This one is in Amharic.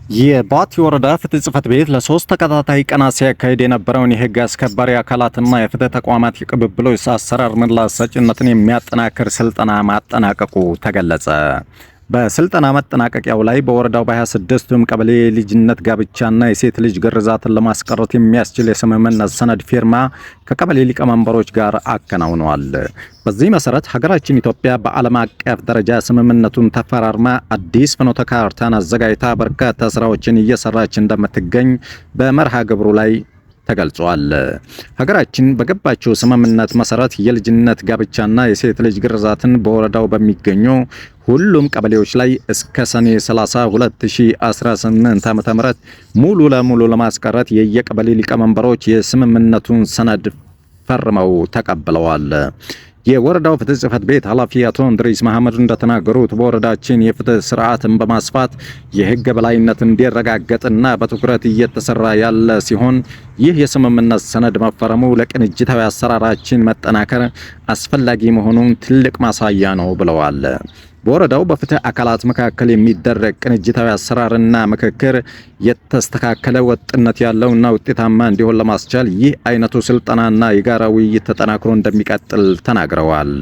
የባቲ ወረዳ ፍትህ ጽሕፈት ቤት ለ3 ተከታታይ ቀናት ሲያካሂድ የነበረውን የህግ አስከባሪ አካላትና የፍትህ ተቋማት የቅብብሎሽ አሰራር ምላሽ ሰጭነትን የሚያጠናክር ስልጠና ማጠናቀቁ ተገለጸ። በስልጠና መጠናቀቂያው ላይ በወረዳው በ26ቱም ቀበሌ የልጅነት ጋብቻና የሴት ልጅ ግርዛትን ለማስቀረት የሚያስችል የስምምነት ሰነድ ፊርማ ከቀበሌ ሊቀመንበሮች ጋር አከናውነዋል። በዚህ መሰረት ሀገራችን ኢትዮጵያ በዓለም አቀፍ ደረጃ ስምምነቱን ተፈራርማ አዲስ ፍኖተ ካርታን አዘጋጅታ በርካታ ስራዎችን እየሰራች እንደምትገኝ በመርሃ ግብሩ ላይ ተገልጿል። ሀገራችን በገባችው ስምምነት መሰረት የልጅነት ጋብቻና የሴት ልጅ ግርዛትን በወረዳው በሚገኙ ሁሉም ቀበሌዎች ላይ እስከ ሰኔ 30 2018 ዓ.ም ሙሉ ለሙሉ ለማስቀረት የየቀበሌ ሊቀመንበሮች የስምምነቱን ሰነድ ፈርመው ተቀብለዋል። የወረዳው ፍትህ ጽሕፈት ቤት ኃላፊ አቶ እንድሪስ መሐመድ እንደተናገሩት፣ በወረዳችን የፍትህ ስርዓትን በማስፋት የህግ የበላይነት እንዲረጋገጥና በትኩረት እየተሰራ ያለ ሲሆን፣ ይህ የስምምነት ሰነድ መፈረሙ ለቅንጅታዊ አሰራራችን መጠናከር አስፈላጊ መሆኑን ትልቅ ማሳያ ነው ብለዋል። በወረዳው በፍትህ አካላት መካከል የሚደረግ ቅንጅታዊ አሰራርና ምክክር የተስተካከለ፣ ወጥነት ያለውና ውጤታማ እንዲሆን ለማስቻል ይህ አይነቱ ስልጠናና የጋራ ውይይት ተጠናክሮ እንደሚቀጥል ተናግረዋል።